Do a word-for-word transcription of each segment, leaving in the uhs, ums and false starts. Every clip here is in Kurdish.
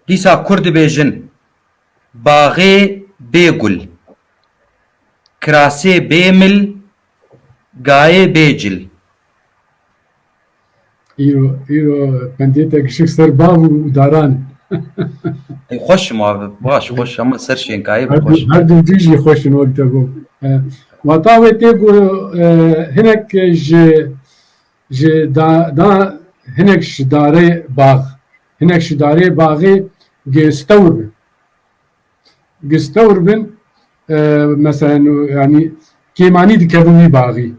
Dîsa Kurd dibêjin, baxê bê gul, kirasê bê mil, gayê bê cil. Îro, îro pendê te gişik ser bav û daran. Ey, xweş ma, baş, xweş, ama ser şênkayê bi xweş. Her du jî xweş in wek te got. E, wata wê tê ku, e, hinek ji, ji da, da, hinek ji darê bax, hinek ji darê baxê gê stewr bin. Gistewr bin, e, mesela, yani, kêmanî dikevin wî baxî.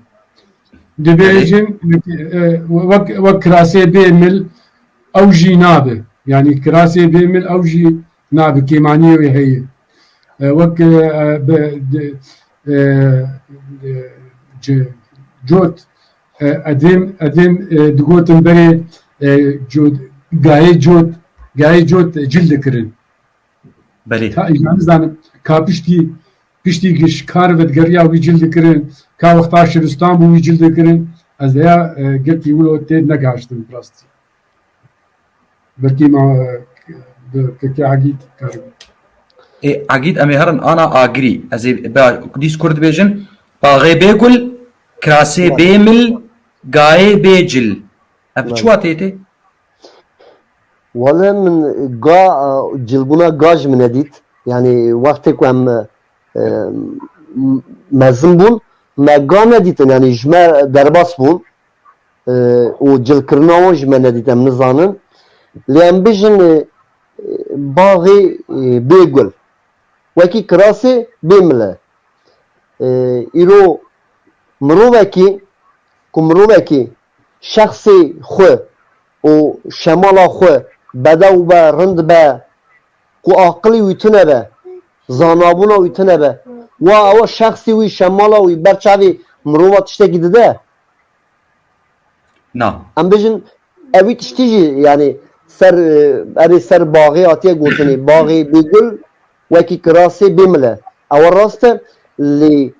Dibêjin, e, wek, wek kirasê bê mil ew jî nabe. Yani kirasê bê mil ew jî nabe, kêmaniyê wê heye. E, wek, e, bi, de, e, e, ce, cot, e, edêm, edêm, e, digotin berê, e, cot, gayê cot, gayê cot cil dikirin. Belê. Ka, yani zanim, ka piştî, piştî giş kar ve digeriya wî cil dikirin, ka wexta şibistan bû wî cil dikirin, ez heya, e, gelkî wilo tê negaştim rastî. Belkî ma, e, bi, kekê Agît karim. Ê, Agît, em ê herin ana agirî. Ez ê be, dîs Kurd dibêjin, baxê bê gul, kirasê bê mil, gayê bê cil. Ev çi watê tê? Wele min ga, e, cilbûna ga ji min nedît. Yani wextê ku em, e, m-, mezin bûn, me ga nedîtin. Yani ji me derbas bûn. E, û cilkirina wan ji me nedît, em nizanin. Lê em bijin, e, e, baxê, e, bê gul. Wekî kirasê bê mil e. E, îro mirovekî, ku mirovekî şexsê xwe û şemala xwe bedew be, rind be, ku aqilî wî tune be, zanabûna wî tune be, wa ewa şexsî wî, şemala wî ber çavê mirova tiştekî dide? Na. Em bijin, evî tiştî jî, yani ser, e, erê ser baxê hatiye gotinê, baxê bê gul wekî kirasê bê mil e. Ewa rast e, lê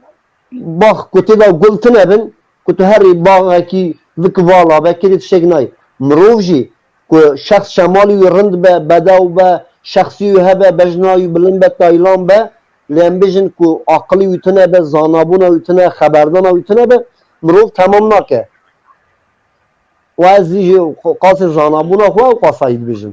bax ku tê de gul tune bin, ku tu herî baxekî vik vala be, kêrê tiştek nayê. Mirov jî ku şexs şemalî wî rind be, bedew be, şexsî wî hebe, bejna wî bilind be, taylan be, lê em bijin ku aqilî wî tune be, zanabûna wî tune, xeberdana wî tune be, mirov temam nake. Û ez jî qasê zanabûna xwe ew qasayî dibêjim.